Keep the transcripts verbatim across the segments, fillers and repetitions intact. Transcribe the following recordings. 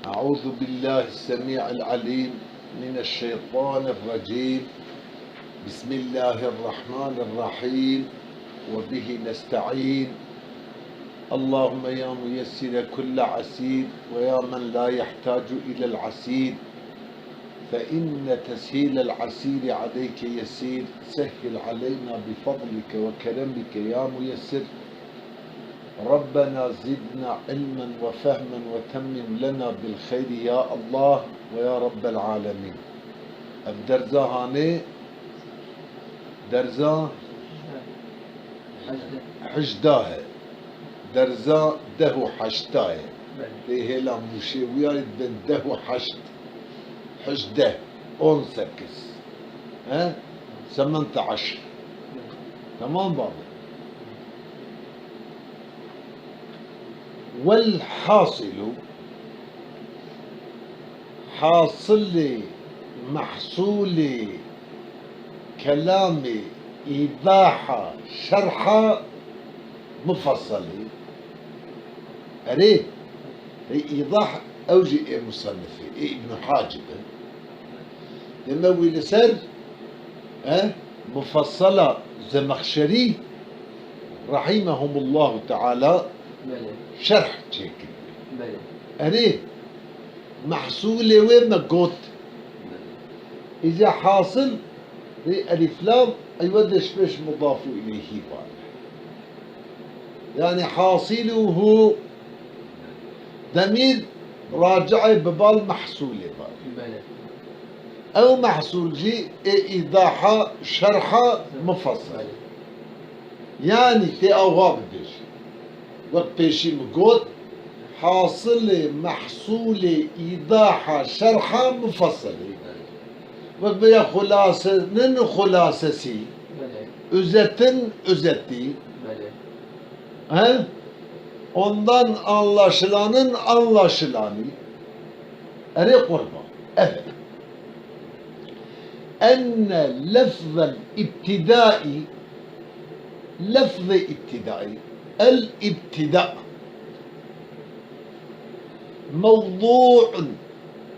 أعوذ بالله السميع العليم من الشيطان الرجيم. بسم الله الرحمن الرحيم. وبه نستعين. اللهم يا ميسر كل عسير، ويا من لا يحتاج إلى العسير، فإن تسهيل العسير عليك يسير، سهل علينا بفضلك وكرمك يا ميسر. ربنا زدنا علما وفهما وتمم لنا بالخير يا الله ويا رب العالمين. Ev derza hanê, derza heşda e. Derza deh û heşta ye. Belê. Lê hêla Mûşê wî ya dibin deh û heşt. Heşdeh, on sekiz. He? Sementa eşr. Tamam babê. Welhasilu, hasilê, mehsulê, kelamê, îdaha, şerha, mufesselê. Erê, ê îdah ew jî ê musennifê, ê Îbn Hacib in. Deme wî li ser, e, mufessela Zemexşerî, rahimehumullahu teala, Belê. şerh çêkiriye. Belê. Erê, mehsûlê wê me got. Belê. Îca hasil, rê elîflam, eywe de ji pêş mudafû ileyhî bane. Yani hasiluhu demîr raci'ê bi bal mehsûlê bane. Belê. Ew mehsûl jî ê îdaha, şerha, mufessel. Belê. Yani tê awa bibêjî. Wek pêşî min got, hasilê, mehsûlê, îdaha, şerha, mufesselê. Belê. Wek bêje xulasenin xulasesî, Belê. özetin özeti. Belê. He? Ondan anlaşılanın anlaşılanı. Erê qurba. Evet. Enne lefzel ibtidai, lefzê ibtidai, el ibtida, mewdu'un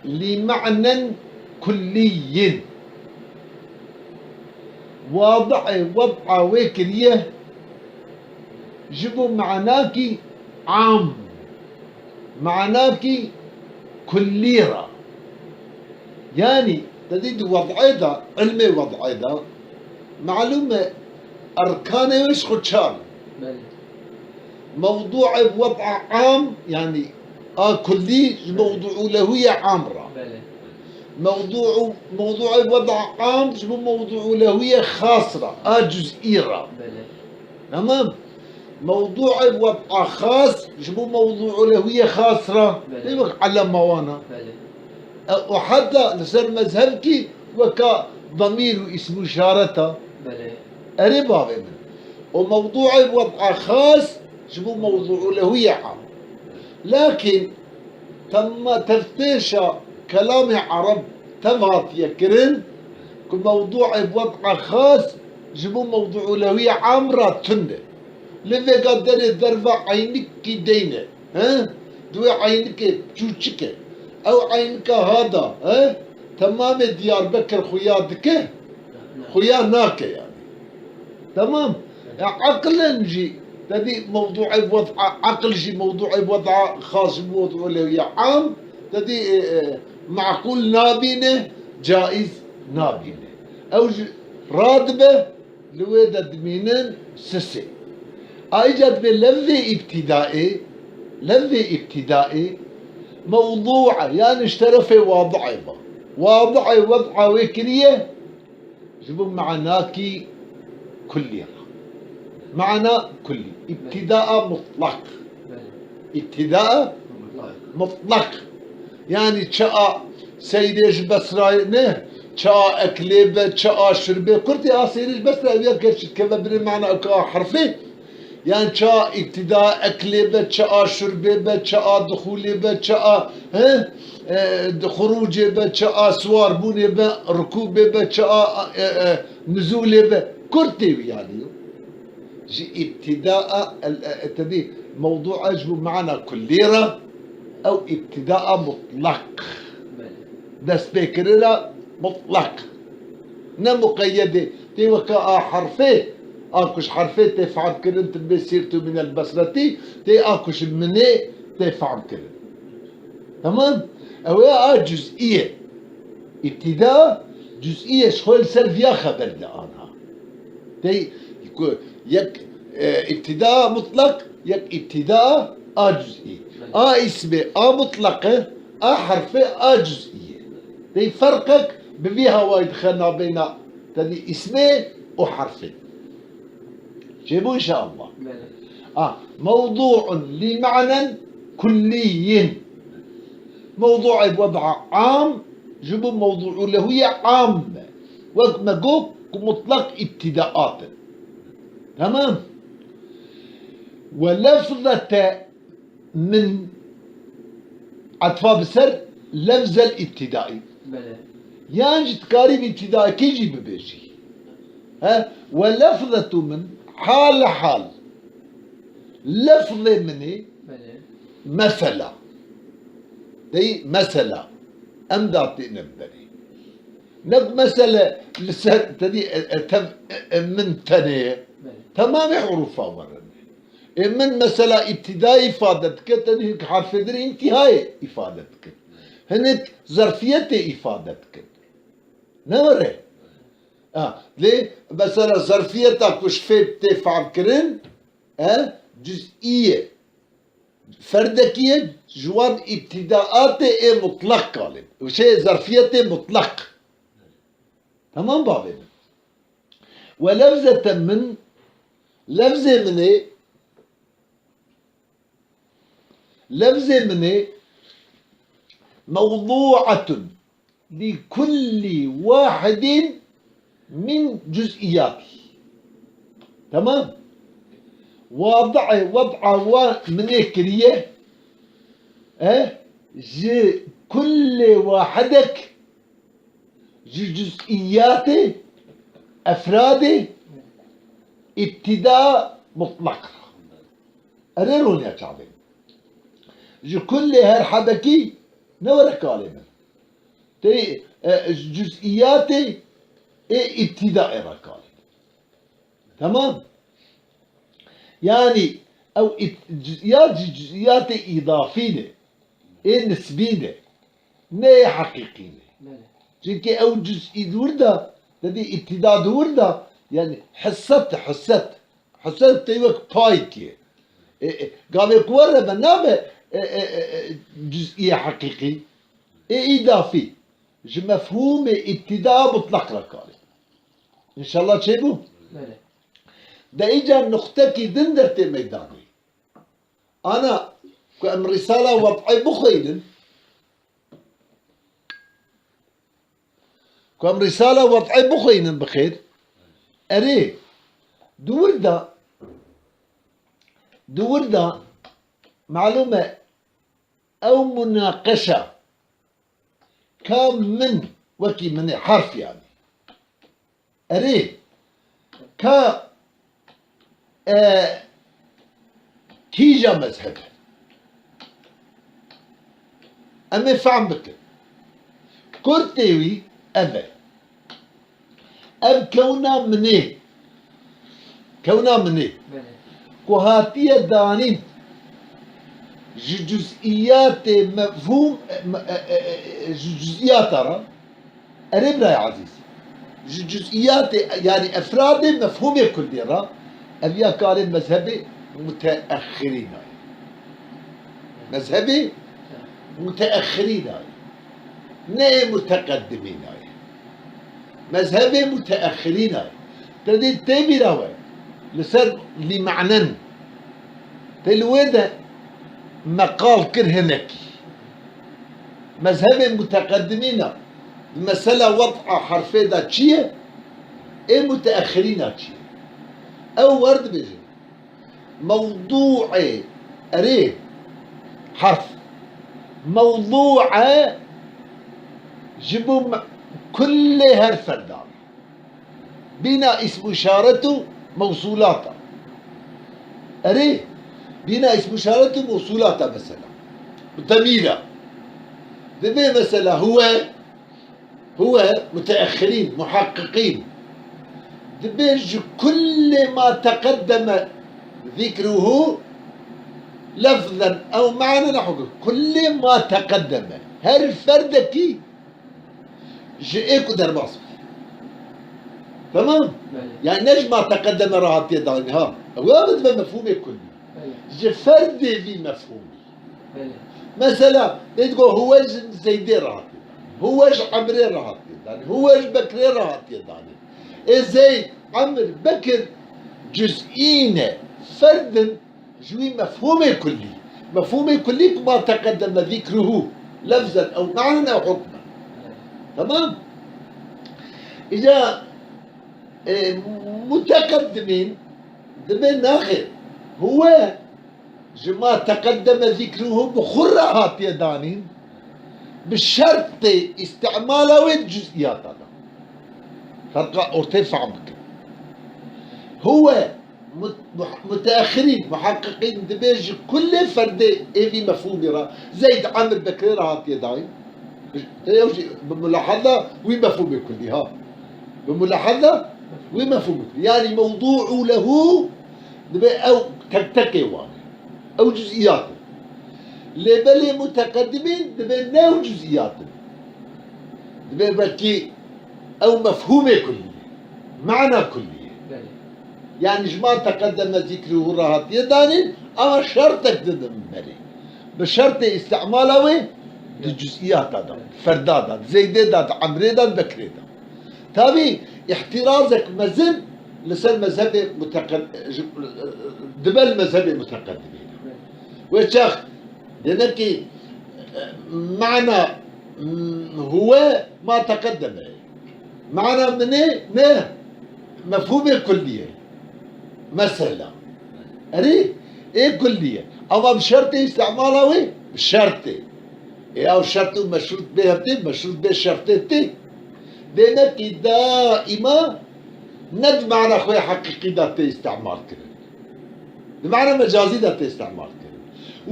li ma'nen kulliyyin. Wadi'ê, wed'a wê kiriye ji bo manakî am, manakî kullî re. Yanî, te dî di wed'ê de, ilmê wed'ê de, malûm e, erkanê wê ji xwe çar in. Belê. Mewdu'ê wed'a am, yanî a kullî ji Belê. mewdu'u lehûyê am re. Belê. Mewdu'u, mewdu'ê wed'a am ji bo mewdu'u lehûyê xas re, a cuz'î re. Belê. Tamam? Mewdu'ê wed'a xas ji bo mewdu'u lehûyê xas re. Belê. Tê wek elema wana. Belê. E, û heta li ser mezhebkî weka demîr û îsmû îşareta. Belê. Erê bavê min. Û mewdu'ê wed'a xas ji bo mewdu'u lehûyê am. Lakin temma teftêşa kelamê ereb tev hatiye kirin ku mewdu'ê wed'a xas ji bo mewdu'u lehûyê am re tune. Li vêga derê derva eynikî deyne. He? Di wê eynikê çûçik e. Ew eynika hada, he? Temamê Diyarbekir xuya dike, xuya nake yani. Tamam? Ya eqlen jî, te dî mewdu'ê wed'a, eql jî mewdu'ê wed'a xas ji mewdu'u lehûyê am, te dî, e, e, meqûl nabîne, caiz nabîne. Ew jî radibe, li wê de dimînin sisê. Ayrıca dibê levzê îbtîdaê, levzê îbtîdaê mewdû e, yani ji terefê wadi'ê ve. Wadi'ê wed'a wê kiriye ji bo manakî kullî re. Mana kullî. Îbtîdaa mutlak. Belê. Îbtida mutlak. Yani çi a seyrê ji Besrayê ne, çi a eklê be, çi a şurbê. Kurtê a seyrê ji Besrayê ya gerçi keve binê mana ka herfê. Yani çi a îbtida eklê be, çi a şurbê be, çi a dixûlê be, çi a, he? E, di xurucê be, çi a siwarbûnê be, rikûbê be, çi a, e, e, nizûlê be. Kurtê wî yani. Ji îbtida a, el, e, te dî mewdû e ji bo mana kullî re, Ew îbtîdaa mutlaq. Belê. Destpêkirina mutlaq. Ne muqeyyedê. Tê weka a herfê, a ku ji herfê tê fehm kirin, tibê sîrtu minel Besretî, tê a ku ji minê tê fehm kirin. Tamam? Ew ê a cuz'î ye. Îbtîda cuz'î ye, ji xwe li ser viya xeber de anha. Tey ku yek, e, îbtîda mutlaq, yek îbtîda a cuz'î. A îsmê a mutlaq e, a herfê a cuz'î ye. Tey ferqek bi vî hawayî dixe nabeyna tevî îsmê û herfê. Çêbû inşallah. Belê. A, mewdû'un li ma'nen kulliyyin. Mewdû'ê wed'a am, ji bo mewdû'u lehu ye am e. Wek me got ku mutlaq îbtîdaat in. Tamam. Ve lefzete min etfa bi ser lefzel îbtîdaî. Belê. Yan jî dikarî bi îbtîdaekî jî bibêjî. He? Ve lefzetu min hal hal. Lefzê min ê Belê. Mesela. Dey mesela. Em da têne berê. Ne mesele li ser tedî e, e, tev, e, e, min tenê ye. Belê. Temamê hurufa werin. Ê min mesela îbtîdayê îfade dike, tenê hik harfê dir întîhayê îfade dikin. Hinek zerfiyetê îfade dikin. Ne were? Ha, lê mesela zerfiyeta ku ji fê tê fehm kirin, e, cuz'î ye. Ferdekî ye, ji wan îbtîdaatê ê mutlaq kalê. Şey, zerfiyetê mutlaq. Tamam bavê min. Ve lefzete min, lefzê min ê, lefzê min ê, mewdû'etun li kulli wahidin min cuz'iyatî. Tamam? Wadi'ê, wed'a wa min ê kiriye, e, ji kulli wahidek ji cuz'iyatê, efradê, îbtîda mutlaq. Erê roniya çavê. Ji kulê her hebekî ne were kalê min. Tê, e, ji cuz'iyatê ê îbtîdaê re kalê. Tamam? Yani ew îb-, cuz'iyat ji cuz'iyatê îdafî ne. Ê nisbî ne. Ne yê heqîqî ne. Belê. Çimkî ew cuz'î di wir de, tedî îbtîda di wir de, yani hisset, hisset. Hisset tey wek payekê. E, e, gavê ku were be nabe, e, e, e, e, cuz'î heqîqî. Ê îdafî. Ji mefhûmê îbtîda mutlaq re kalê. Înşallah çêbû? Belê. De îca nuqtekî din dertê meydanê. Ana ku em risala wed'ê bixwînin, ku em risala wed'ê bixwînin bi xêr, erê, di wir de, di wir de, malûm e, ew munaqeşa, ka min, wekî min ê, harf yani. Erê, ka, e, kîja mezheb e? Em ê fehm bikin. Kurtê wî ev e. Ev kewna min ê. Kewna min ê. Belê. Ku hatiye danîn ji cuz'iyatê mefhûm, e, e, e, e, ji cuz'iyata re, erê birayê ezîz, ji cuz'iyatê, yani efradê mefhûmê kullî re, ev ya kalê mezhebê muteexirîna ye. Mezhebê muteexirîna ye. Ne yê muteqedimîna ye. Mezhebê muteexirîna ye. Te dî tê bîra we. Li ser lî ma'nen. Te li wê de me qal kir hinekî. Mezhebê muteqedimîna di mesela wed'a herfê de çi ye? Ê muteexirîna çi ye? Ew wer dibêjin. Mewdû'ê, erê, herf. Mewdû'e ji bo me-, kullê her ferdan. Bîna îsm û îşaret û mewsûlata. Erê, bîna îsm û îşaret û mewsûlata mesela. Demîra. Divê mesela huwe, huwe muteexxirîn, muhaqqîqîn. Divê ji kullê ma teqeddeme zîkruhu lefzen ew manen ew hukmen. Kullê ma teqeddeme. Her ferdekî ji ê ku derbas bû. Tamam? Belê. Yani ne ji ma teqeddeme re hatiye danîn ha. Ew ya dibe mefhûmê kullî. Belê. Ji ferdê vî mefhûmî. Belê. Mesela, dê digo huwe ji Zeydê re hatiye danîn. Huwe ji Emrê re hatiye danîn. Huwe ji Bekrê re hatiye danîn. Ê Zeyd, Emr, Bekir cuz'î ne. Ferdin. Ji wî mefhûmê kullî. Mefhûmê kullî ku ma teqeddeme zîkruhu lefzen ew manen ew hukmen. Tamam? Îca, e, muteqeddimîn dibe naxê. Huwe ji ma teqeddeme zîkruhu bi xwe re hatiye danîn, bi şertê îstimala wê di cuz'iyata de. Ferqa ortê fehm bikin. Huwe Mut-, muh-, muteexirîn, muhaqqîqîn dibê ji kulê ferdê ê vî mefhûmî re, Zeyd, Emir, Bekirê re hatiye dayîn. Ew jî bi mulahaza wî mefhûmê kulî ha. Bi mulahaza wî mefhûmê kulî. Yanî mewdû'u lehu dibê ew tek tekê wan e. Ew cuz'iyat in. Lê belê muteqedimîn dibê ne ew cuz'iyat in. Dibê belkî ew mefhûmê kulî ye. Mana kulî ye. Belê. Yani ji ma teqeddeme zîkrûhu re hatiye danîn, ama şertek didin berê. Bi şertê îstimala wê di cuz'iyata de, di ferda de, di Zeydê de, di Emrê de, di Bekirê de. Tabî îhtîrazek mezin li ser mezhebê muteqed-, ji, dibe li mezhebê muteqedimîn. Wê çax demek ki, e, mana, m, huwe ma teqeddeme. Mana min ê ne mefhûmê kullî ye. Mesela. Erê, ê kullî ye. Ama bi şertê îstimala wê, bi şertê. Ê ew şert û meşrût bê hev tê, meşrût bê şertê tê. Demek ki daîma ne di mana xwe heqîqî de tê îstimal kirin. Di mana mecazî de tê îstimal kirin.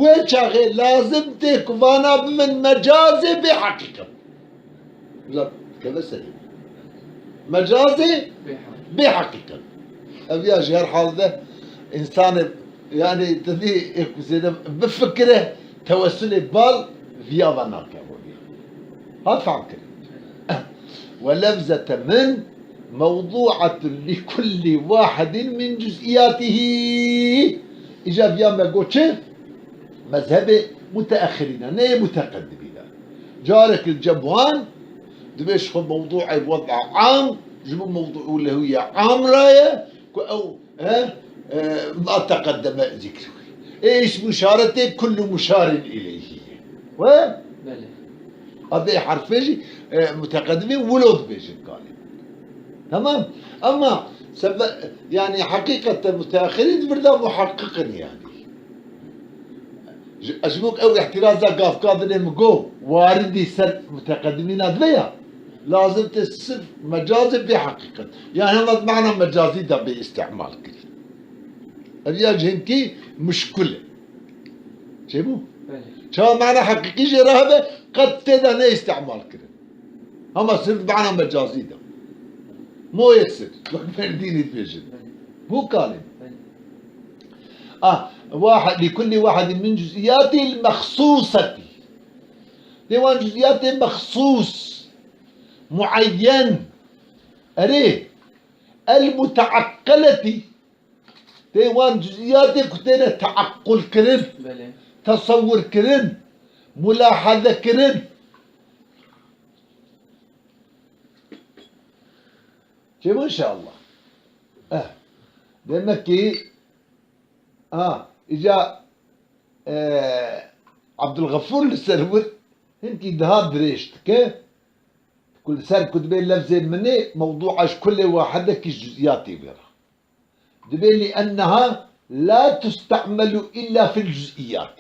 Wê çaxê lazim tê ku vana bibin mecazê bê heqîqet. Bila dikeve serê. Mecazê bê heqîqet. Ev ya ji her hal de însanê, yani, te dî ê ku zêde bifikire, tewessulê bal viya ve nake. Ha fehm kirin. Ve lefzete min mewdu'atun li kulli wahidin min cuz'iyatihi. Îca viya me got çi? Mezhebê muteexirîn e, ne yê muteqedimîn e. Carek li cem wan dibê ji xwe mewdu'ê wed'a am, ji bo mewdu'u lehu ya am re ye, ku ew, e, e, ma teqeddeme zikruhu. Ê îsm îşaretê kullu muşarin ileyhi ye. We? Belê. A bê herfê jî, e, muteqedimîn wilo dibêjin kalê. Tamam? Ama sebe-, yani heqîqeten muteexirîn di vir de muhaqqiq in yani. Ji, ji bo ew îhtîraza gavka dinê min got, waridî ser muteqedimîna dibe ya, lazim tê sirf mecazê bê heqîqet. Yani hema di mana mecazî de bê îstimal kirî. Ev ya ji hinkî muşkul e. Çêbû? Belê. Çawa mana heqîqî jê re hebe, qet tê de ne îstimal kirin. Hema sirf mana mecazî de. Moyê sir. Wek merdînî dibêjin. Belê. Bû kalê. Belê. Ah, wahid, li kulli wahidin min cuz'iyatî mexsûsetî. Tê wan cuz'iyatê mexsûs, muayyen. Erê, el muteaqqeletî. Tê wan cuz'iyatê ku têne teaqqul kirin, Belê. Tesewwur kirin, mulahaze kirin. Çêbû inşallah. Eh. Demek ki, ha, îca, e, Abdulxefûr li ser wir hinkî daha dirêj dike, ku li ser ku dibê lefzê min ê, mewdûa ji kulê wahidekî ji cuz'iyatê wê re. Dibê لأنها لا تستعمل إلا في الجزئيات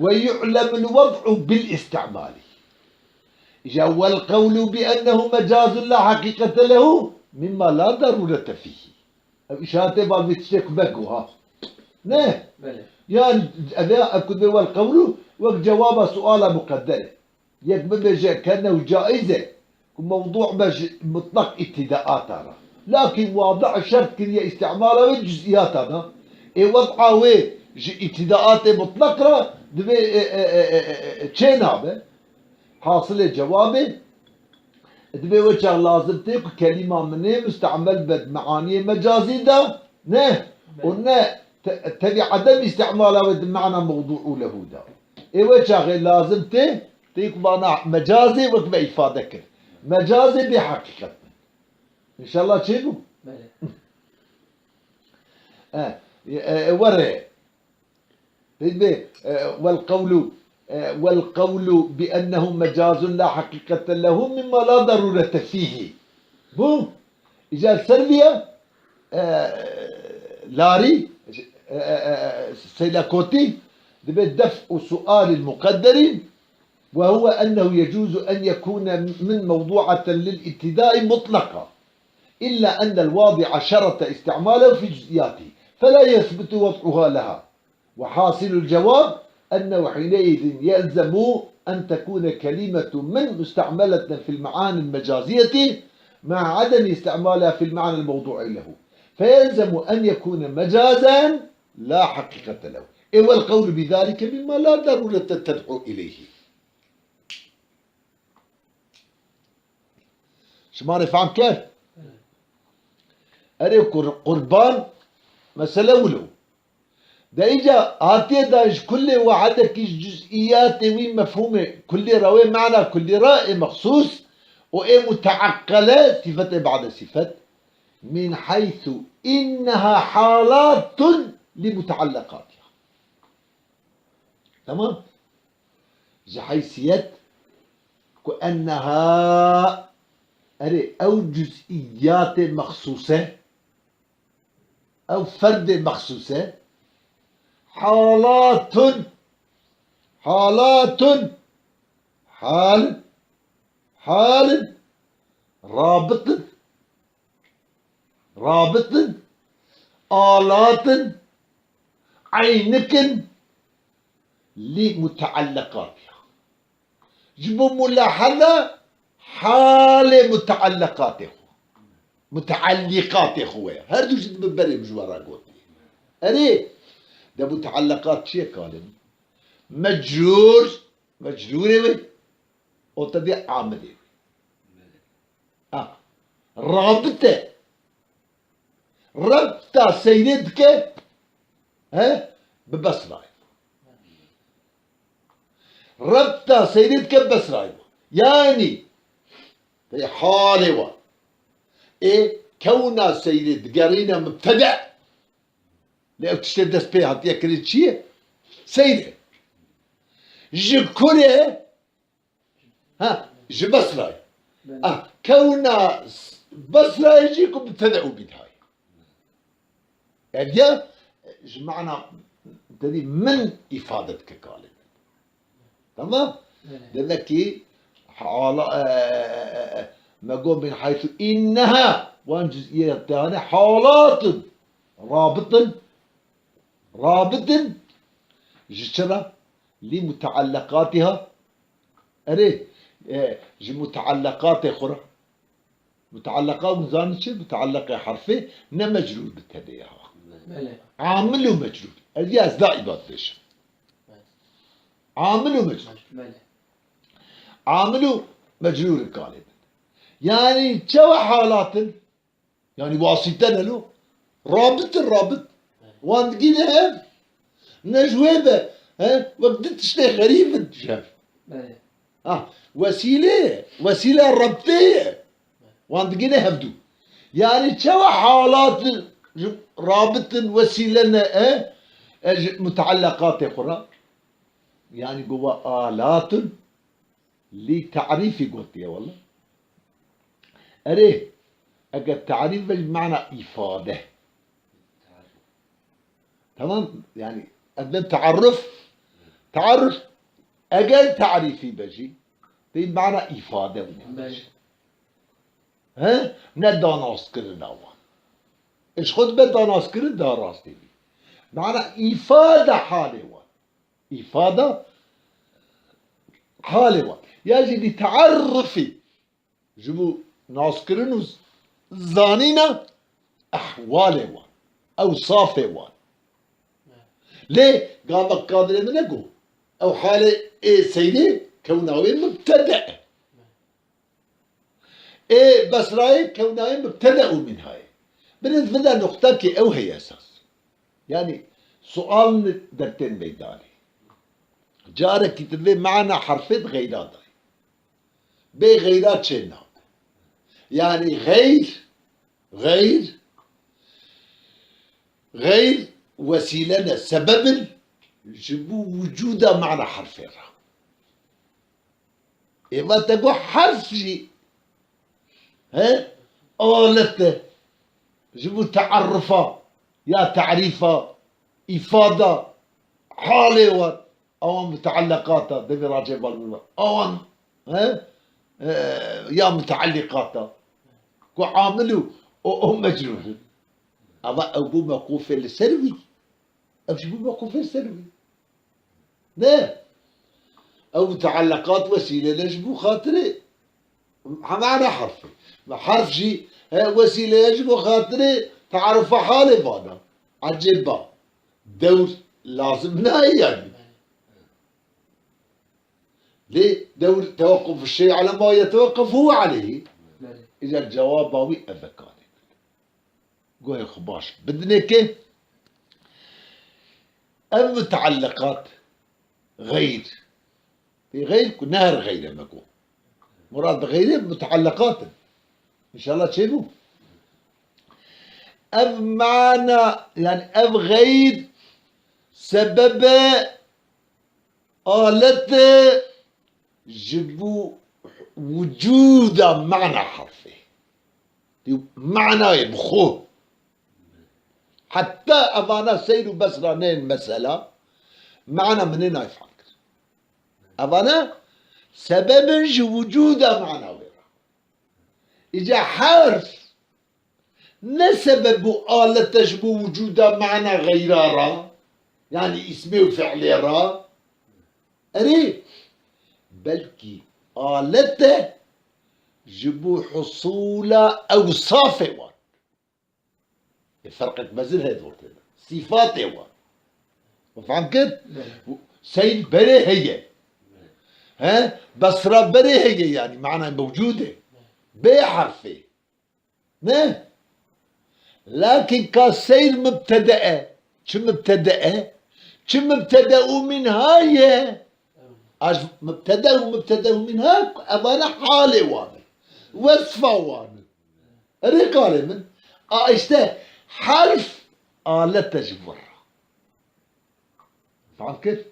ويعلم الوضع بالاستعمال. Îca والقول بأنه مجاز لا حقيقة له مما لا ضرورة فيه. Ev îşaretê bal vê tiştê ku vego ha. Ne? Belê. Yan ev ya, ev ku dibê wel qewlu, wek cewaba suala muqedder e. Yek bibêje ke ennehu caiz e, ku mewdu be ji mutlaq îtîdaata re. Lakin wadi'a şert kiriye îstimala wê cuz'iyata de. Ê wed'a wê ji îtîdaatê mutlaq re dibê, e, e, e, e, e, e, çê nabe. Hasilê cewabê, dibê wê çax lazim tê ku kelîma minê mustemel be di meaniyê mecazî de, ne? Û ne te-, tevî edem îstimala wê di mana mewdû'û lehû de. Ê wê çaxê lazim tê, tê ku vana mecazê wek me îfade kir. Mecazê bê heqîqet bin. Înşallah çêbû? Belê. E, e, e, were. Peyvê, e, والقول، e, والقول بأنه مجاز لا حقيقة له مما لا ضرورة فيه. Bu, îcar ser viya, e, Larî, e, e, e, Seylakotî, dibê دفع سؤال المقدر، وهو أنه يجوز أن يكون من موضوعة للابتداء مطلقة، إلا أن الواضع شرط استعماله في جزئياته، فلا يثبت وضعها لها. وحاصل الجواب أنه حينئذ يلزم أن تكون كلمة من مستعملة في المعاني المجازية مع عدم استعمالها في المعنى الموضوع له، فيلزم أن يكون مجازا لا حقيقة له. إيه، والقول بذلك مما لا ضرورة تدعو إليه. Şima rê fehm kir? Erê kur-, qurban, mesele wilo. De îca hatiye da ji kulê wahedekî ji cuz'iyatê wî mefhûmê kulî re wê mana kulî re ê mexsûs û ê muteeqqele sîfetê bade sîfet. Min heythu inneha halatun li mutealleqatiha. Tamam? Ji heysiyet ku enneha, erê, ew cuz'iyatê mexsûs e, ew ferdê mexsûs e, halatun, halatun, hal, hal, rabitin, rabitin, alatin, eynikin, lî mutealleqatiha. Ji bo mulaheza halê mutealleqatê xwe, mutealliqatê xwe ye. Her du jî dibe berê min ji we re gotiye. Erê, de mutealleqat çi ye kalê min? Mecrûr, mecrûrê wê, û te dê amilê wê. Ha. Rabite. Rebta seyrê dike, he, bi Besrayê. Rebta seyrê dike bi Besrayê. Yanî, te halê wa. Ê, kewna seyrê digerîne mubtede. Lê ew tiştê dest pê hatiye kirin çi ye? Seyr e. Ji kurê Ha, ji Besrayê. Belê. Ah, kewna s-, Besrayê jî ku bi tede û bîdhayê. Ev ya, ji mana tedî min îfade dike kalê. Tamam? Belê. Demek ki, hala, e, e, e, e, me got min heythu inneha, wan cuz'iyê tane halatin, rabitin, rabitin, ji çi re? Lî mutealleqatiha, Erê, e, ji mutealleqatê xwe re. Mutealleqa hûn zanin çi? Mutealleqê herfê ne mecrûr bi tedê ya. Belê. Amil û mecrûr. Ez ya ez daîma dibêjim. Amil û mecrûr. Belê. Amil û mecrûr kalê min. Yanî çawa halatin? Yanî wasîte ne lo? Rabit in, rabit. Wan digîne hev. Ne ji wê be, he? Wek du tiştê xerîb in ji hev. Belê. Ha, wesîle ye. Wesîle rebtê ye. Wan digîne hevdû. Yanî çawa halat in, ji rabit in, wesîle ne, he? E, ji mutealleqatê xwe re. Yanî gova alatun. Lî tarîfî gotiye wele. Erê, eger tarîf be, mana îfade. Tamam, yani, ev be taarruf. Taarruf, eger tarîfî be jî, tê mana îfade bû. Belê. He? Ne danaskirina wan. Ji xwe dibe danaskirin daha rastî bî. Mana îfade halê wan. Îfade halê wan. Ya jî li tearrufî. Ji bo naskirin û zanîna ehwalê wan, ewsafê wan. Lê gavek kadrê min negot, ew halê ê Seydê kewna wê mubtede e. Ê Besrayê kewna wê mubtede û mînha ye. Binêt vide nuqtekê ew heye esas. Yanî sual dertên meydanê. Carekî tu vê mana herfê di xeyra dayî. Bê xeyra çê nabe. Yanî xeyr, xeyr, xeyr wesîle ne, sebeb in ji bo wicûda mana herfê re. Êva te got herf jî, he, alet e ji bo teerrufa ya teerîfa, îfada, halê wan. Awan muteelleqata, devê racê bal min. Awan, he? E, ya muteelliqata. Ku amil û o, o mecrûr in. Ama ew bû mewqûfê li ser wî. Ev jî bû mewqûfê li ser wî. Ne? Ew muteelleqat wesîle ne ji bo xatirê. Hemana herf. Ve herf jî, he, wesîle ye ji bo xatirê tearufa halê vana. Ecêba. Dewr lazim nayê yanî. Lê dewr tewequf şey ala ma yeteweqef huve aleyhî. Belê. Îcar cewaba wî ev e, kanê. Guhê xwe baş bidinê ke ev muteelleqat xeyr. Pê xeyr ku ne her xeyr e me got. Murad bi xeyrê muteelleqat in. Înşallah çêbû. Ev mana, yani ev xeyr sebebe, alet e ji bo wicûda mana herfê. Manayê bi xwe. Heta evana Seyr û Besra neyên mesela, mana min ê nayê fehm kir. Evana sebeb in ji wicûda mana wê re. Îca herf ne sebeb û alet e ji bo wicûda mana xeyra re, yanî îsmê û fiilê re. Erê, belkî alet e ji bo husûla ewsafê wan. E, ferqek mezin heye di ortê de. Sîfatê wan. Me fehm kir? Belê. Seyr berê heye. He? Besra berê heye, yanî manayê mewcûd e. Bê herfê. Ne? Lakin ka seyr mubtede e. Çi mubtede e? Çi mubtede û minha ye? Aj mubtede û mubtede û minha, evana halê wan e. Wesfa wan e. Erê kalê min. A işte herf alet e ji vir. Fehm kir?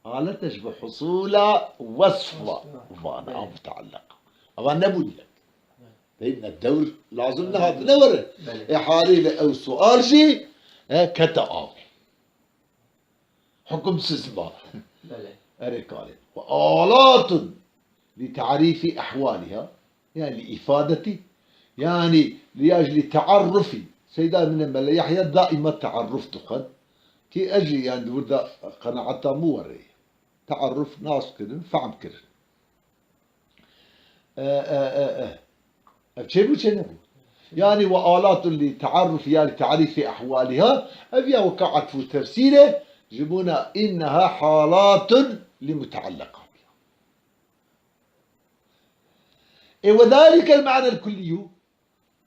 Alet e ji bo husûla wesfa vana, a muteelleq. Eva nebûn yek. Deyne dewr lazim nehatine were. Belê. E, haliyle ew sual jî, e, kete avê. Hukmsiz ba. Belê. Erê kalê. Ve alatun li tarîfî ehwaliha. Yani li ifadeti. Yani li ajli taarrufi. Seyda min Mele Yahya daima taarruf dixwend. Ki ez jî yani di wir de qenaeta min were. Taarruf nas kirin, fehm kirin. E, e, e, e. Ev çêbû çê nebû. Yani ve alatun li taarruf ya li tarîfî ehwaliha. Ev ya weka atf û tefsîr e. Ji bona inneha halatun li mutealleqatiha. E, ve zalikel ma'nel kulliyyu.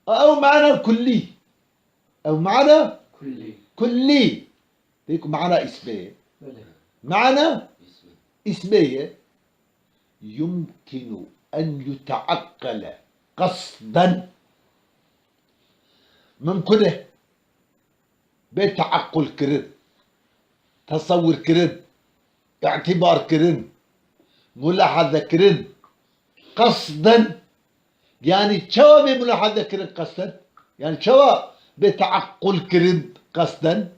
Ew mana kullî. Ew mana Kullî. Kullî. Pêk mana îsmê ye. Belê. Mana Îsmê. Îsmê ye. Yumkinu en yuteakkele qasden. Mimkun e. Bê teaqqul kirin, tesewwur kirin, îtîbar kirin, mulahaze kirin, qasden, yanî çawa bê mulahaze kirin qasden? Yanî çawa bê teaqqul kirin qasden?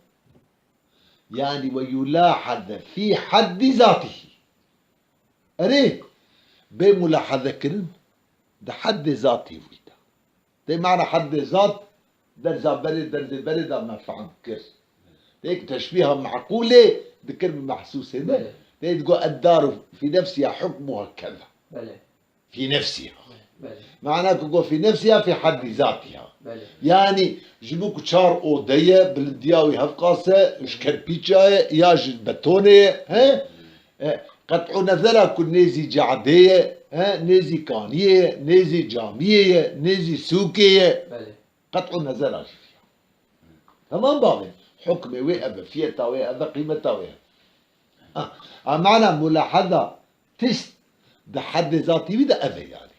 Yanî ve yulahaze fî haddî zatihî. Erê, bê mulahaze kirin di heddê zatê wî de. Tê mana heddê zat, derza berê, derdê berê de me fehm kir. Têk teşbîha meqûlê dikir bi mehsûsê de. Belê. Tê digo eddaru fî nefsiha hukmuha keza. Belê. Fî nefsiha. Belê. Mana ku go fî nefsiha fî haddî zatiha. Belê. Yani ji bo ku çar ode ye, bilindiya wî hevqas e, ji kerpîça ye ya ji betonê ye, he? E, qet'u nezera ku nêzî cadê ye, he? Nêzî kaniyê ye, nêzî camiyê ye, nêzî sûkê ye. Belê. Qet'u nezera jî. Tamam bavê. Hukmê wê ev e, fiyeta wê ev e, qîmeta wê ev e. Ha, ha, mana mulaheza tişt di heddê zatî wî de ev e yani.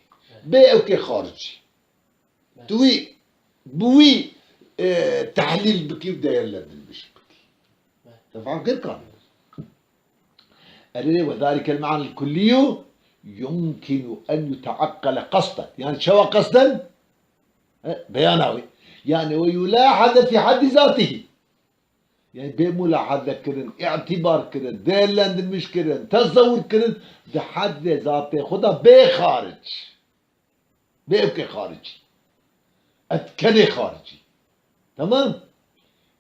Bê ewkê xaricî. Tu wî, bi wî, e, tehlîl bikî û değerlendirmiş bikî. Te fam kir kan? Erê, وذلك المعنى الكلي يمكن أن يتعقل قصدا. Yani çawa qesden? He, beyana wê. Yani ويلاحظ في حد ذاته. Yani bê mulahaze kirin, îtibar kirin, değerlendirmiş kirin, tesewur kirin, di heddê zatê xwe de bê xaric. Bê ewkê xaricî. Etkenê xaricî. Tamam?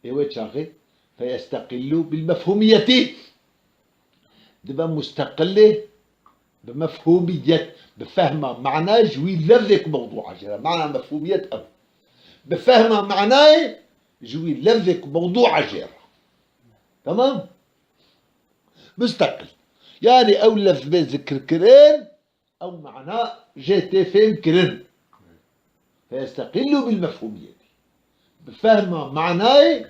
Ê wê çaxê فيستقل بالمفهومية. Dibe musteqilê bi mefhûmiyet, bi fehma manayê ji wî lefzê ku mewdûa jê re. Mana mefhûmiyet ew. Bi fehma manayê ji wî lefzê ku mewdûa jê re. Tamam? Musteqil. Yani ew lefz bê zikirkirin, ew mana jê tê fêhmkirin. فيستقل بالمفهومية. Bi fehma manayê,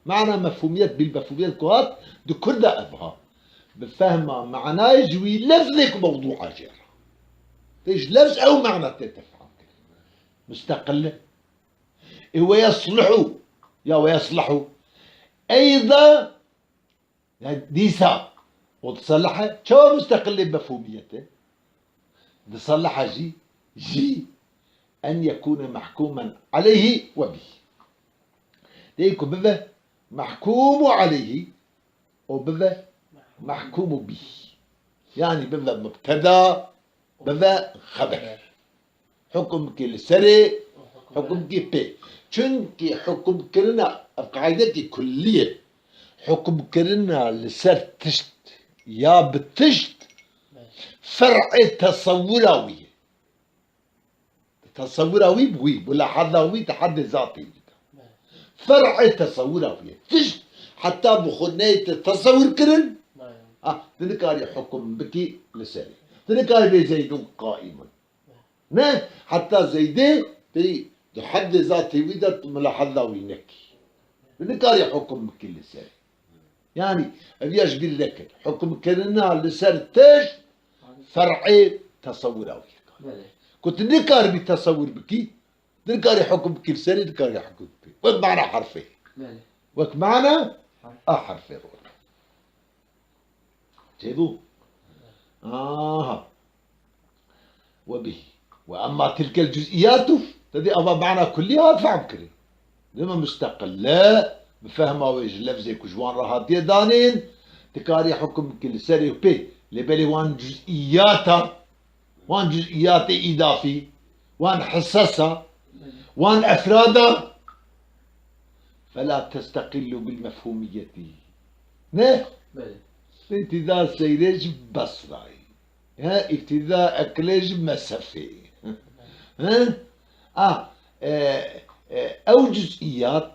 mana mefhumiyet, bil mefhumiyet ku hat, di Kurda ev ha. Bi fehma manayê ji wî lefzê ku mewdûa jê re. Tê ji lefz ew mana tê tefham kirin. Musteqil e. Ê ويصلح, ya ويصلح. Eyda Yani dîsa o diselehe çawa musteqilê mefhûmiyet e? Diselehe jî, jî en yekûne mehkûmen aleyhî we bî. Dê ku bibe mehkûmu aleyhî û bibe mehkûmu bî. Yani bibe mubteda, bibe xeber. Hukum bikî li serê, hukum bikî pê. Çunkî hukum kirina, ev qaîdekî kullî ye. Hukum kirina li ser tişt ya bi tişt fer'ê tesewura wî ye. Tesewura wî bi wî, mulahaza wî di heddê zatê wî de. Fer'ê tesewura wî ye. Tişt heta bi xwe neyê te tesewur kirin, ha, tu nikarî hukum bikî li serê. Tu nikarî bê Zeydun qaimun. Ne, heta Zeydê tê di heddê zatê wî de tu mulahaza wî nekî. Tu nikarî hukum bikî li serê. Yani, ev ya ji bîr nekin. Hukum kirina li ser tişt fer'ê tesewura wî ye. Belê. Ku tu nikaribî tesewur bikî, tu nikarî hukum bikî li serê, nikarî hukum bikî. Wek mana herfê. Belê. Wek mana a herfê rû. Çêbû? Aha. Ve bihî. Ve emma tilkel cüz'iyatu, te dî ava mana kullî hat fehm kirin. Dema musteqil e, bi fehma wê ji lefzê ku ji wan re hatiye danîn, dikarî hukum bikî li serê û pê. Lê belê wan cüz'iyata, wan cüz'iyatê îdafî, wan hisasa, wan efrada, fela testeqillu bil mefhumiyeti. Ne? Belê. Îftida seyrê ji Besrayê. He, îftida eklê ji Mesefê. He? A, e, e, ew cüz'iyat,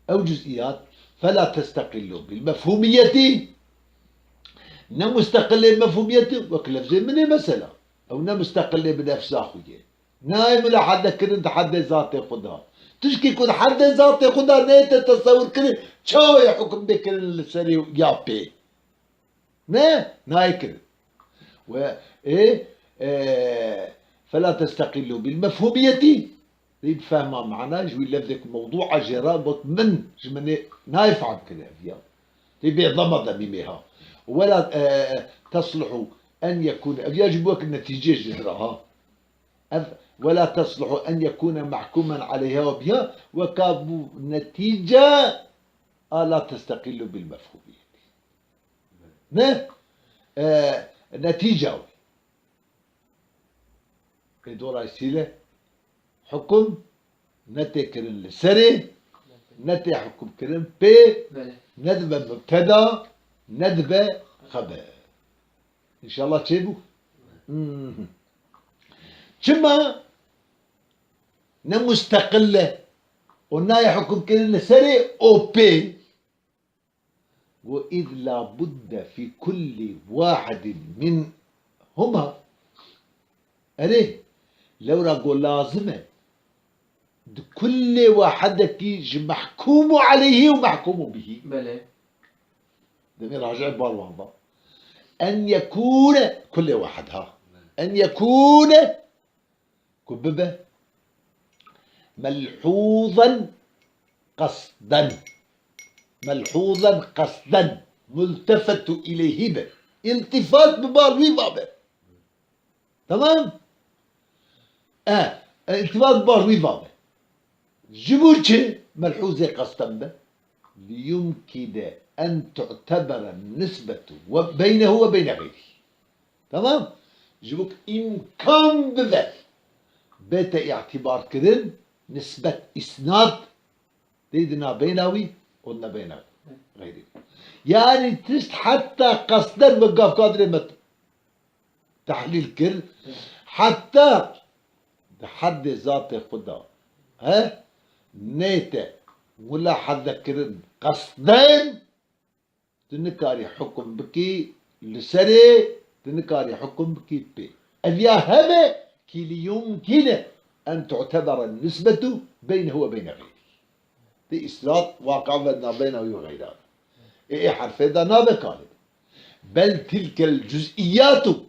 ew cüz'iyat, fela testeqillu bil mefhumiyeti. Ne musteqilê mefhumiyeti, wek lefzê min ê mesela. Ew ne musteqilê bi nefsa xwe ye. Nayê mulahaze kirin di heddê zatê xwe de. Tişkî ku di heddê zatê xwe de neyê te tesewir kirin, çawa ye hukum bê kirin li serê ya pê? Ne, nayê kirin. Ve ê, e, fela testeqillu bil mefhumiyeti. Dê bi fehma mana ji wî lefzê ku mewdûa jê re got min, ji min ê nayê fehm kirin ev ya. Dê bê dama de mîmê ha. Wela, e, tesluhu en yekûne. Ev ya jî bi wek netîcê jê re ha. Ev, ولا تصلح أن يكون محكوما عليها وبها, weka bû netîce a la testeqillu bil mefhumiyetî. Ne? E, netîca wî. Ê dolayısıyla hukum ne tê kirin li serê, ne tê hukmkirin pê, Belê. ne dibe mubteda, ne dibe xeber. Înşallah çêbû. Hmm. Çima ne musteqil e û nayê hukmkirin li serê û pê? Got, "إذ لا بد في كل واحد منهما." Erê, lewra got lazim e di kulê wahidekî ji mehkûmû aleyhî û mehkûmû bihî. Belê. Demê racî bar wan ba. En yekûne, kulê wahid ha. En yekûne, ku bibe. Melhûzen qesden. Melhûzen qesden. Multefetu ileyhî be. Îltifat bi bar wî va be. Tamam? E, e, îltifat bi bar wî va be. Ji bo çi? Melhûzê qesden be. Liyumkine en tu'tebere nisbetu ve beynehu ve beyne geyrihi. Tamam? Ji bo ku îmkan bibe, bête îtibar kirin, nisbet, îsnad, tê di nabeyna wî û nebeyna xeyrî. Yanî tişt heta qesden ve gavka dirê me tehlîl kir, heta di heddê zatê xwe de, he, neyte mulaheze kirin qesden, tu nikarî hukm bikî li serê, tu nikarî hukm bikî pê. Ev ya hebe kî li yumkine en tu'tebere nisbetu beynehu ve beyne xeyrî. Tê îsnad waqî ve nabeyna wî û xeyran. Ê, ê herfê de nabe kalê. Bel tilkel cüz'iyatu.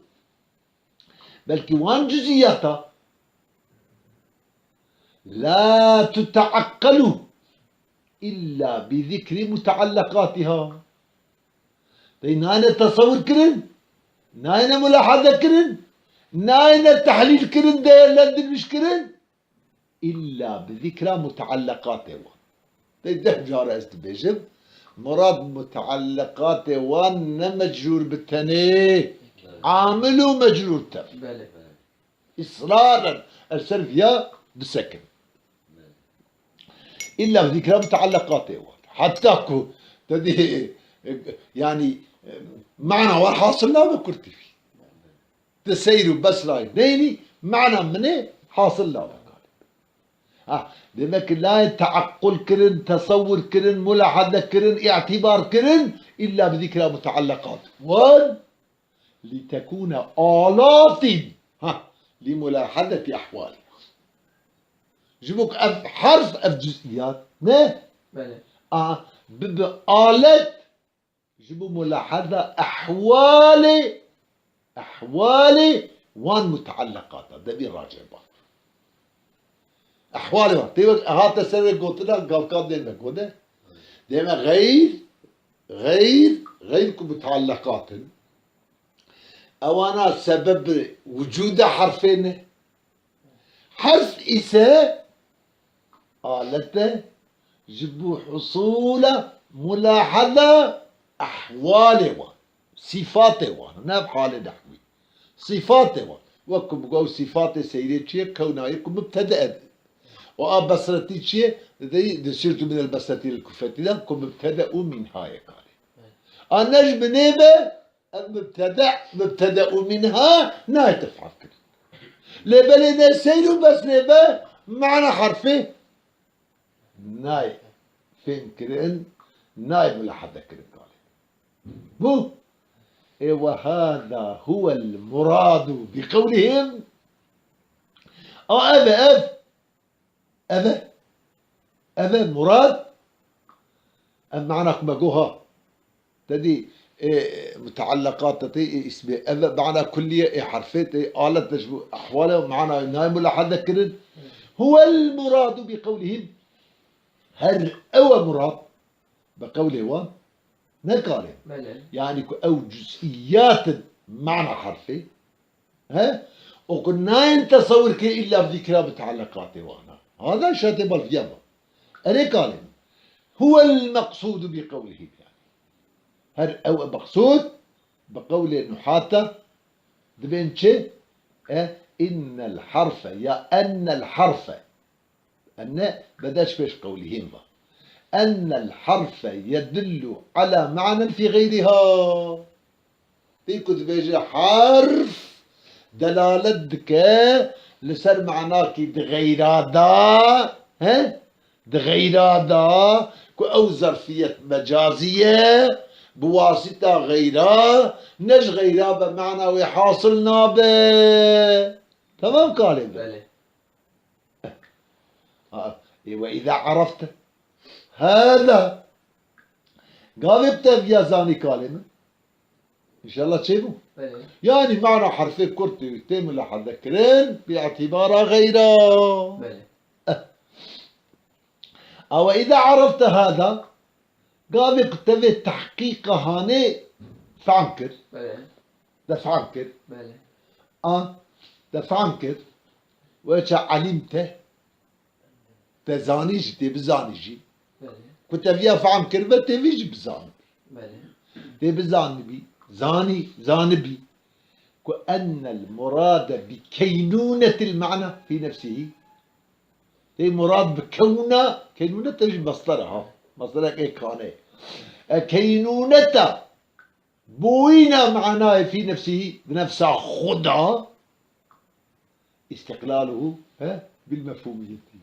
Belkî wan cüz'iyata la tuteaqqelu illa bi zikri muteallekatiha. Tê nayne tesewir kirin, nayne mulahaze kirin, nayne tehlîl kirin, değerlendirmiş kirin. Îlla bi zikra mutealleqatê wan. Tê deh cara ez dibêjim, murad mutealleqatê wan ne mecrûr bi tenê, amil û mecrûr tev. Belê. Israren el ser viya bisekin. Îlla bi zikra mutealleqatê wan. Heta ku te dî, e, yanî, e, mana wan hasil nabe kurtî. Ti seyr û besrayê neynî, mana min ê hasil nabe kalê. Ha, demek ki layê teaqqul kirin, tesewwur kirin, mulahaze kirin, îtibar kirin, îlla bi zikra mutealleqat wan, li tekûne alatin, ha, li mulahazeti ehwalî. Ji bo ku ev herf, ev cüz'iyat, ne? Belê. A, bibe alet, ji bo mulahaza ehwalê, ehwalê wan mutealleqata, devî racê ba. Ehwalê wan. Tê wek hate ser wê gotina gavka dê me gode. Dê me xeyr, xeyr, xeyr ku mutealleqat in. Ewana sebeb wicûda herfê ne. Herf ise alet e ji bo husûla mulahaza ehwalê wan, sîfatê wan, ne halê nehwî. Sîfatê wan. Wek ku bigo ew sîfatê seyrê çi ye? Kewnayê ku mubtede e. Û a besretî çi ye? Dideyî, di sirtu minel besretî lil kufetî de ku mubtede û mînhayê kalê. A ne ji binê be, ev mubtede, mubtede û mînha nayê tef'il kirin. Lê belê ne seyr û bes lê be, mana herfê nayê fêm kirin, nayê mulahaze kirin kalê. Bû. Ê, ve hâzâ huvel muradu bi qewlihim. A, ev e, ev. Ev e. Ev e murad. Ev mana ku me got ha. Te dî, ê, mutealleqat te tê, ê, îsmê. Ev e mana kulliye, ê, herfê tê, alet te ji bo ehwal e, mana nayê mulahaze kirin. Huvel muradu bi qewlihim. Her ew e murad. Bi qewlê wan. Ne kalê. Belê. Yanî ku ew cüz'iyat in mana herfê. He? Û ku nayên tesewir kirin îlla bi zikra mutealleqatê wan. Hada şertê balfiya ba. Erê kalê. Huvel meqsûdu bi qewlihim yanî. Her ew e meqsûd bi qewlê nuhata dibên çi? E, innel harfe ya ennel harfe. Enne bedeş pêş qewlihîn va. أن الحرف يدل على معنى في غيرها. Tê ku dibêje herf delalet dike li ser manakî di xeyra da, he? Di xeyra da ku ew zerfiyet mecazî ye, bi wasita xeyra, ne ji xeyra be mana wê hasil nabe. Temam kalê min. Belê. Ha, e, وإذا عرفت هذا. Gavê bi te viya zanî kalê min. Înşallah çêbû. Belê. Yani mana herfê kurt tê, tê mulahaze kirin, bi îtîbara xeyra. Belê. Eh. Ew وإذا عرفت هذا, gavê ku te vê tehqîqa hanê fehm kir. Belê. Te fehm kir. Belê. A, te fehm kir. Weça alimte, te zanî jî, tê bizanî jî. Belê. Ku te viya fehm kiribe, tê vî jî bizanibî. Belê. Tê bizanibî, zanî, zanibî. Ku ennel murade bi keynûnetil mana fî nefsihî. Tê murad bi kewna, keynûnete jî mesdere ha. Mesderek ê kane. E, keynûneta bûyîna manayê fî nefsî, di nefsa xwe de, îstiqlaluhu, he, bil mefhûmiyetî.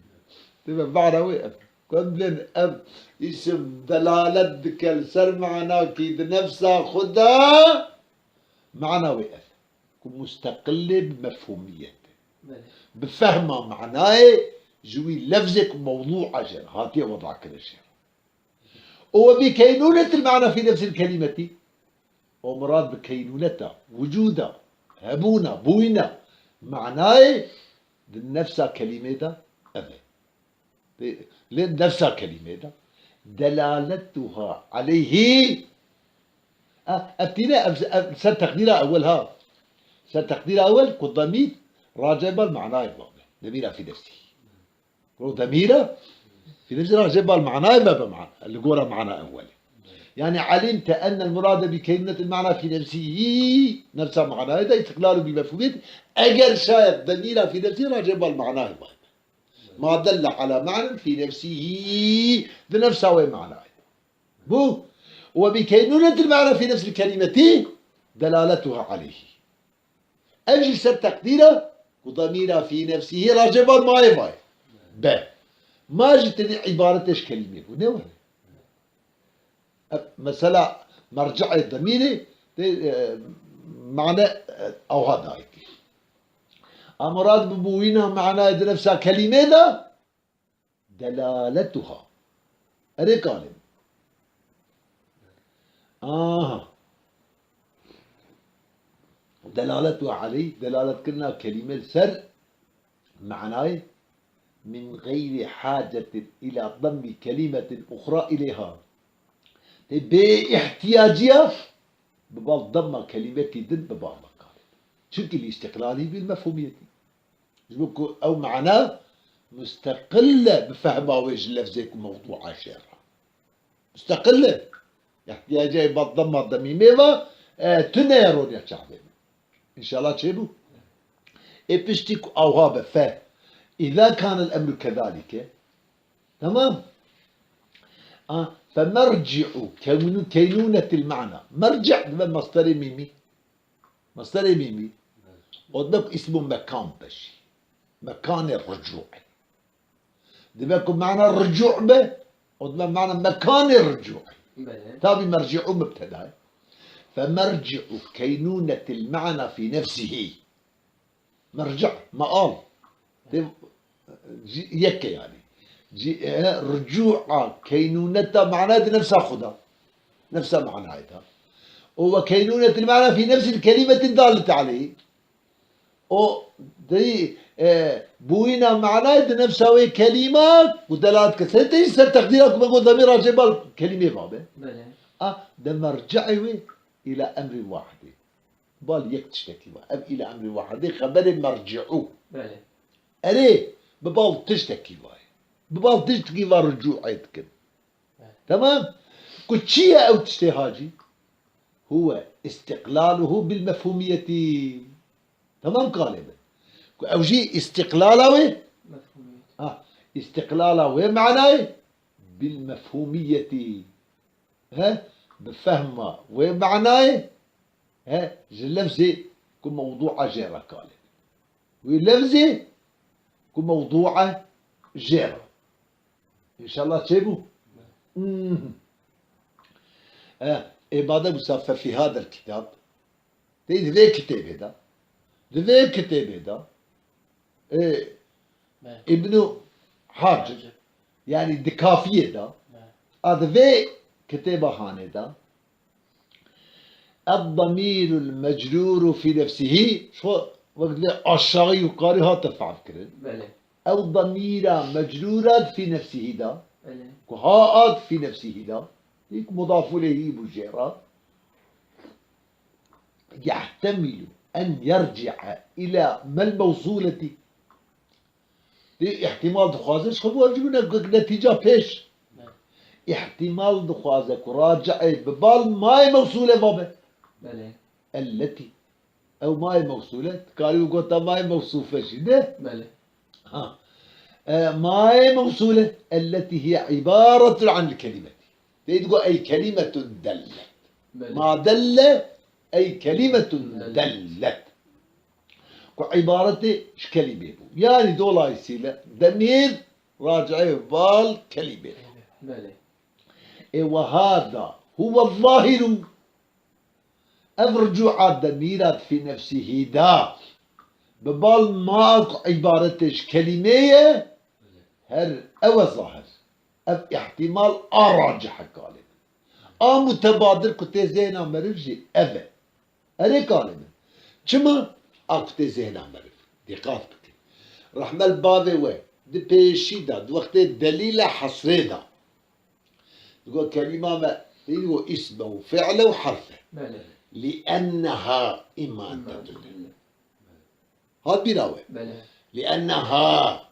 Tê ve mana wê ev. Ku em bilên ev îsim delalet dike li ser manakî di nefsa xwe de, mana wê ev. Ku musteqil e bi mefhûmiyet. Belê. Bi fehma manayê ji wî lefzê ku mewdûa jê re hatiye wedakirin jê re. û وبكينونة المعنى في نفس الكلمة. O murad bi keynûneta, wicûda, hebûna, bûyîna, manayê di nefsa kelîmê de ev e. Lê nefsa kelîmê de. Delaletuha aleyhî. A, ev tîne, ev, ev ser teqdîra ewel ha. Ser teqdîra ewel ku demîr race bal manayê babe. Demîra fî nefsî. Ku demîra fî nefsî race bal manayê me be mana, li gora mana ewwelê. Yani alimte ennel murade bi keynûnetil mana fî nefsî, nefsa manayê de îstiqlalu bi mefhûmiyet, eger şayet demîra fî nefsî race bal manayê be. Ma delle ala manen fî nefsî, di nefsa wê manayê de. Bû, we bi keynûnetil mana fî nefsil kelîmetî delaletuha aleyhî. Ev jî ser teqdîra ku demîra fî nefsî hê racê bar mayê vayê. Be. Ma jî tenê îbaretê ji kelîmê bû. Ne were. Ev mesela merce'ê demîrê tê, e, mane, e, awha dayikê. A murad bi bûyîna manayê di nefsa kelîmê de delaletuha. Erê kalê. Aha. Delaletuha aleyh, delaletkirina kelîme li ser manayê min geyri hacetin ila dammi kelimetin uxra ileyha. Tê bê ihtiyaciya bi bal damma kelîmekî din bi bal bikarê. Çunkî li îstiqlalî bil mefhûmiyetî. Ji bo ku ew mana musteqil e bi fehma wê ji lefzê ku mewdûa jê re. Musteqil e. Ihtiyacê bat dema demîmê ve, e, tune ye roniya çavê min. Înşallah çêbû. Ê piştî ku awha be fe. Îza kanel emru kezalike. Temam. A, femerci'u keynû-, keynûnetil mana. Merci' dibe masderê mîmî. Masderê mîmî. O dibe ku îsmû mekan be jî. Mekanê ricû. Dibe ku mana ricû be, o dibe mana mekanê ricû. Belê. Tabî merci'u mubteda ye. Femerci'u keynûnetil mana fî nefsihî. Merci', meal. Tê, cî, yek e yani. Cî, e, ricû'a keynûneta mana di nefsa xwe de. Nefsa manayê de. Û ve keynûnetil mana fî nefsil kelimetin dallet aleyh. O, di, e, bûyîna manayê di nefsa wê kelîma ku delalet dike. Ser te jî ser teqdîra ku me got demê racê bal kelîmê babe. Belê. A, de merce'ê wê îla emrî wahidê. Bal yek tiştekî va. Ev îla emrî wahidê xeberê merci'u. Belê. Erê, bi bal tiştekî va ye. Bi bal tiştekî va ricû'ê dikin. Belê. Temam? Ku çi ye ew tiştê hacî? Huwe istiqlaluhu bil mefhumiyetî. Temam kalê min. Ku ew jî îstiqlala wê, mefhumiyet. Ha, îstiqlala wê manayê bil mefhûmiyetî. He? Bi fehma wê manayê, he? Ji lefzê ku mewdûa jê re kalê. Wê lefzê ku mewdûa jê re. Înşallah çêbû? Hmm. E, ê bade wisa fe fî hadel kitab. Tê di vê kitêbê de. Di vê kitêbê de. E, Be. Îbnû Hacib. Hacib. Yani di kafiyê de. Be. A di vê kitêba hanê de. Ed-damîrul mecrûru fî nefsihî, ji xwe wek divê aşağı yukarı hate fehm kirin. Belê. Ew damîra mecrûra di fî nefsihî de, Belê. Ku ha a di fî nefsihî de, yek mudaf ileyhî bû jê re. Yehtemilu en yerci'e ila mel mewsûletî. Dê îhtimal dixwaze, ji xwe bû ev jî bûne netîca pêş. Belê. Îhtimal dixwaze ku raci'ê bi bal mayê mewsûle va be. Belê. Elletî. Ew mayê mewsûle, dikarî û gota mayê mewsûfe jî ne? Belê. Ha. E, mayê mewsûle, elletî hiye îbaretun anil kelîmetî. Dê digo ey kelîmetun dellet. Belê. Ma delle, ey kelîmetun Dellet. dellet. Ku îbaretê ji kelîmê bû. Yani dolayısıyla demîr raci'ê bal kelîmê bû. Belê. Ê weha da huwe zahiru. Ev ricûa demîra di fî nefsihî da bi bal ma ku îbaretê ji kelîmê ye, her ew e zahir. Ev îhtimal a racih e kalê. A mutebadir ku tê zêna meriv jî ev e. Erê kalê min. Çima? A ku tê zêna meriv. Dîqat bikin. Rehmel bavê we di pêşî de, di wextê delîle hesrê de. Digo kelîma me, digo îsm e û fi'l e û herf e. Belê. Li enneha îman tedullu. Hat bîra we. Belê. Li enneha.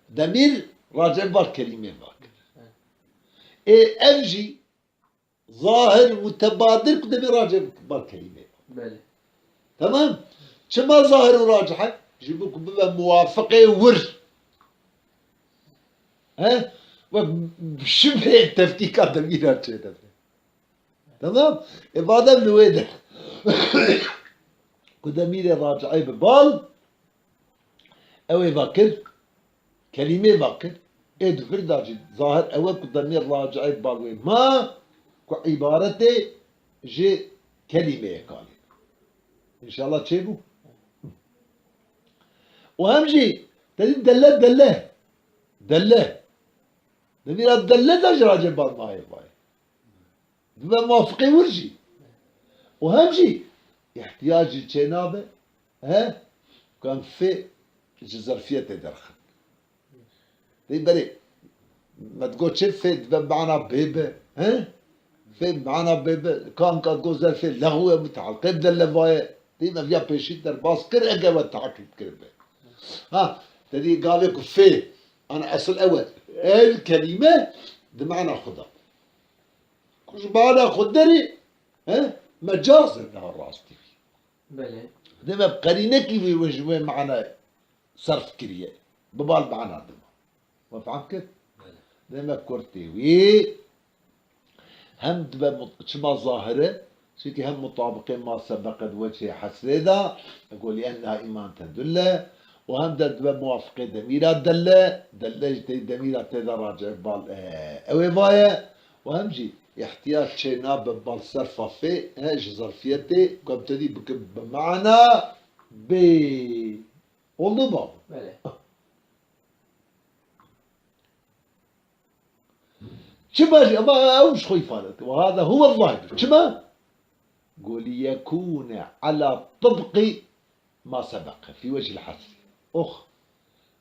Demîr raci'ê bar kelîmê va kir. Belê. Ê ev jî zahir mutebadir ku demîr raci'ê bar kelîmê. Belê. Tamam? Çima zahir û racih e? Ji bo ku bibe muwafiqê wir. He? Wek şibhê tevkîka demîra çêdibe. Tamam? Ê badem li wê de. Ku demîrê raci'ê bi bal, ew ê va kir, kelîmê va kir. Ê di vir de jî zahir ew e ku demîr raci'ê bi bal wê ma, ku îbaretê ji kelîmeyê kalê. Înşallah çêbû. Û hem jî te dî delle, delle. Delle. Demîra delle de ji racê bal mayê vayê. Dibe muwafiqê wir jî. Û hem jî îhtiyacî çê nabe, he? Ku em fê ji zerfiyetê derxin. Dê berê, me digot çi fê dibe mana bê be, he? Fê mana bê be, kan ka digot zerfê lexwê mutealqê bi delle vaye. Dê me viya pêşî derbas kir, ege we teakîd kiribe. Ha, te dî gavê ku fê, ana esil ew e. El kelîme di mana xwe de. Ku ji mana xwe derê, he, mecaz e daha rastî. Belê. Dê me bi qerînekî wê, wê ji wê mana serf kiriye. Bi bal mana dima. We fehm kir? Belê. Dê me kurtê wî hem dibe mut-, çima zahir e, çunkî hem mutabiqê ma sebeqe di weçê hesrê de, ego li enneha îman tedulle, û hem de dibe muwafiqê demîra delle, delle jî tê demîra tê de raci'ê bal, e, ew ê vaye, û hem jî îhtiyac çê nabe bal serfa fê, he, ji zerfiyetê, ku em tedî bikin bi mana bê. Oldu mu? Belê. Çima jî, ama ew ji xwe îfade dike. Ve hada huwe zahir. Çima? Go li yekûne ala tibqî ma sebeqe fî wecihil hesrî. Ox.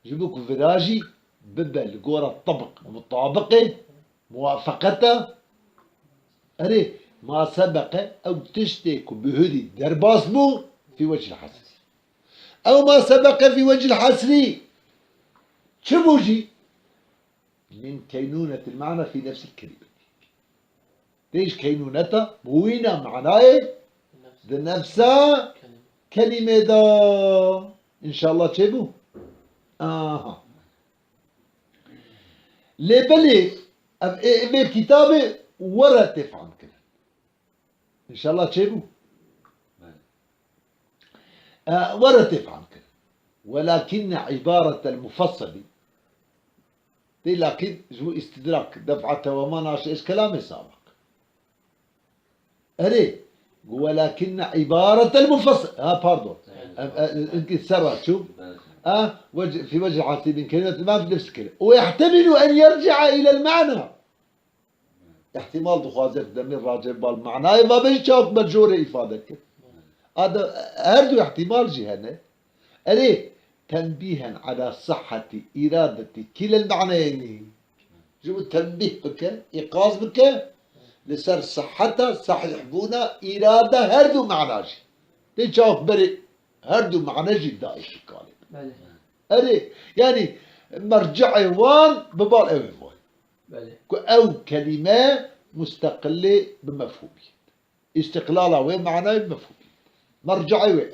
Ji bo ku vira jî bibe li gora tibq, mutabiqê, muwafeqeta. Erê, ma sebeqe ew tiştê ku bi hurî derbas bû fî wecihil hesrî. Ew ma sebeqe fî wecihil hesrî. Çi bû jî? Min keynûnetil mana fî nefsil kelîmetî. Tê ji keynûneta bûyîna manayê di nefsa kelîmê de. Înşallah çêbû? Aha. Lê belê Ev ê, ê vê kitabê were tê fehm kirin. Înşallah çêbû. E, were tê fehm kirin. Welakinne îbaretel mufesselî. Tê lakin ji bo îstidrak, def'a tewema naşe ji kelamê sabiq. Erê, gu welakinne îbaretel mufesselî. Ha, pardon. Evet. Em, e, e, inkî serra çû. Evet. Ha, vec-, fi vecî hasîbin kelimetul ma fi nefsi kelime. Ve yehtemilu en yerci'a ilel ma'na. Îhtîmal dixwaze demê racê bal manayê va bêjî çawa ku me jorê îfade kir. Ada her du îhtîmal jî hene. Erê, tenbîhen ala sihhetî îradetî kîlel maneyenî. Ji bo tenbîh bike, îqaz bike, li ser sihheta, sahîhbûna îrada her du mana jî. Tê çawa ku berê her du mane jî dayî şikalê. Belê. Erê, yanî merce'ê wan bi bal ew ê vay. Belê. Ku ew kelîme musteqilê bi mefhûmî. Îstiqlala wê manayê bi mefhûmî. Merce'ê wê ev.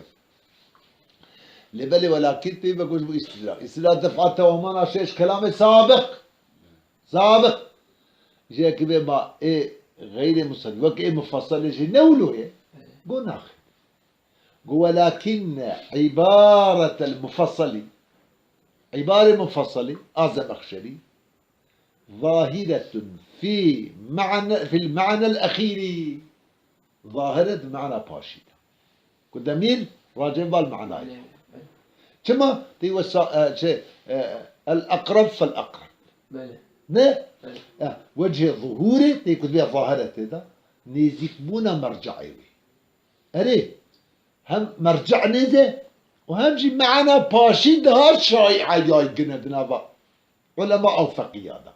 Lê belê welakîn pê ve goş bû îstidrak. Îstidrak def'a tewamana şeş kelamê sabiq. Sabiq. Jê ki bê ma ê xeyrê musalî, wek ê mufassalê jî ne wilo ye. Belê. Go naxê. Go welakinne îbaretel mufassalî. Îbarê mufassalî, a Zemexşerî. Zahiretun fî ma'ne, fil ma'nel exîrî. Zahir e di mana paşî de. Ku demîr racê bal manayê. Belê, belê. Çima? Tê wesa, e, şey, e, el eqreb fel eqreb. Belê. Ne? Belê. E, wecihê zuhûrê, tê ku divê zahir e tê de, nêzîkbûna merce'ê wê. Erê, hem merce' nêz e û hem jî mana paşî daha şaî e, yaygin e di nava ulema ew feqîya de.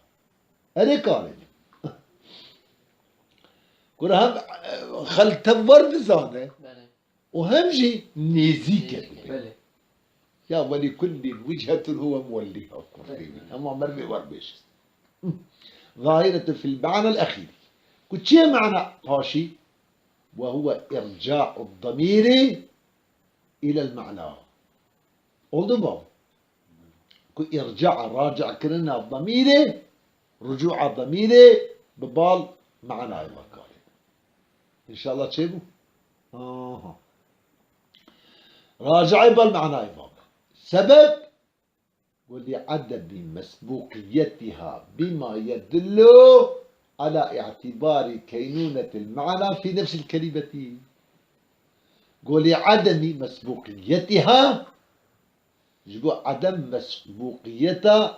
Erê karê min. Kura hem, e, xelte wer dizane Belê. Û hem jî nêzîk e. Nêzîk e. Belê. Ya welî kullîn wichetun huwe muwellîha kurrî. Belê. Hema mervê wer bêjî. Zahiretun fil ma'nel exîrî. Ku çi ye mana paşî? Ve huve irca'u damîrî ilel ma'na. Oldu mu? Ku îrca, raci kirina demîrê, rucûa demîrê bi bal manayê ve karê. Înşallah çêbû? Aha. Raci'ê bal manayê ve. Sebep? Gu li edemî mesbûqiyetiha bima yedullu ala i'tibari keynûnetil mana fî nefsil kelimeti. Gu li edemî mesbûqiyetiha Ji bo edem mesbûqiyeta,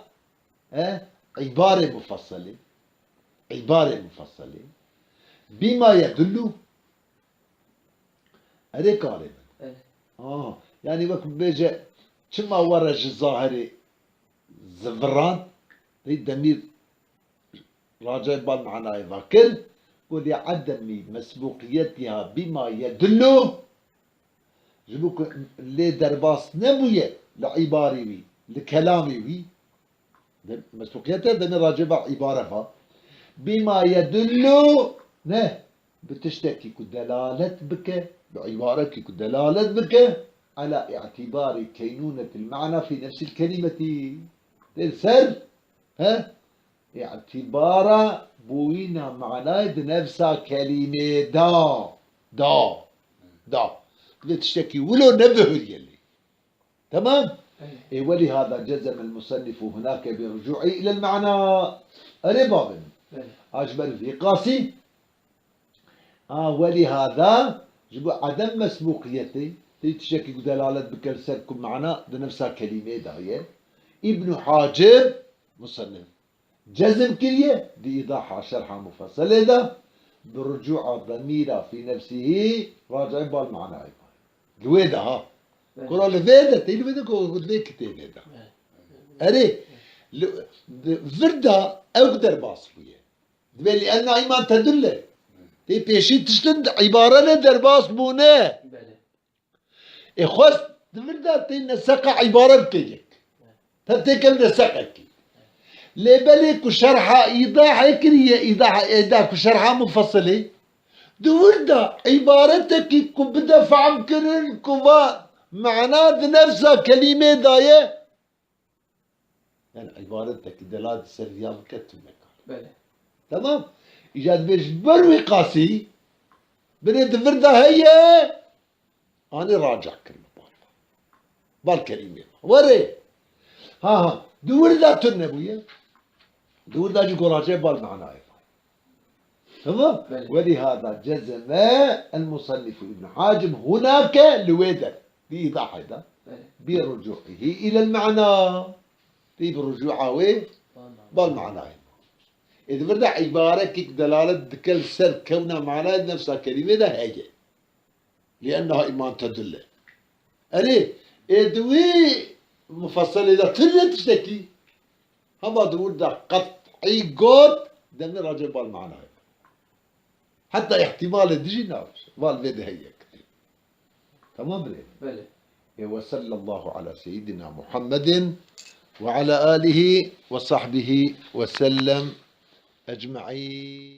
e, îbarê mufasselê, îbarê mufasselê, bîma yedullu, erê karê min. Evet. Aha, yanî wek bibêje, çima were ji zahirê ziviran, tê demîr racayê bal manayê va kir, ku li edemî mesbûqiyetiha bîma yedullu, Ji bo ku lê derbas nebûye li îbarê wî, li kelamê wî, de, mesbûqiyete demê racê va îbare va. Bîma yedullu, ne, bi tiştekî ku delalet bike, bi îbarekî ku delalet bike, ala îtîbarî keynûnetil mana fî nefsil kelîmetî. Tê li ser, he? Îtîbara bûyîna manayê di nefsa kelîmê da. Da. Da. Divê tiştekî wilo nebihurîye lê. Temam? Ê, welîhada cezemel musennifu hunake bi rucû'î ilel mana. Erê bavê min. A ji ber vî qasî, a welîhada ji bo edem mesbûqiyetê, tê tiştekî ku delalet bike li ser ku mana di nefsa kelîmê de ye. Îbnû Hacib, musennif, cezm kiriye, di îdaha şerha mufesselê de, bi rucû'a demîra fî nefsihî, racayê bal manayê. Li wê de ha. Evet. Kura li vê de, tê li vê de ku li vê kitêbê de. Evet. Erê, li, di vir de ew derbas bûye. Divê li enna îman tedulle. Tê pêşî tiştin îbare ne derbas bûne. Belê. Ê xwest di vir de tê neseqa îbare bike yek. Tev têke neseqekî. Lê belê ku şerha îdahê kiriye, îdaha êda ku şerha mufesilê, di wir de îbaretekî ku bide fehm kirin ku va mana di nefsa kelîmê de ye, yani îbaretekî delalet ser viya bike tu nekare. Belê. Tamam. Îca dibê ji ber wî qasî binê di vir de heye, anî raca kir bi bal. Bal kelîmê. Were. Ha ha. Di wir de tune bûye. Di wir de jî goraje bal manayê. Tamam? Belê. ولهذا جزم المصنف ابن حاجب هناك li wê der. Di îdahê de. Belê. برجوعه إلى المعنى. Tê bi rucûa wê bal manayê. Ê di vir de îbarekek delalet dike li ser kewna manayê nefsa kelîmê de heye. لأنها إما تدل. Erê, ê di wî mufesselê de tune tiştekî. Hema di wir de qet'î got, demê race bal manayê. Heta îhtîmalê dijî navêje. Val vê de heye kitêb. Tamam birê. Belê. Ê, وصلى الله على سيدنا محمد وعلى آله وصحبه وسلم أجمعين.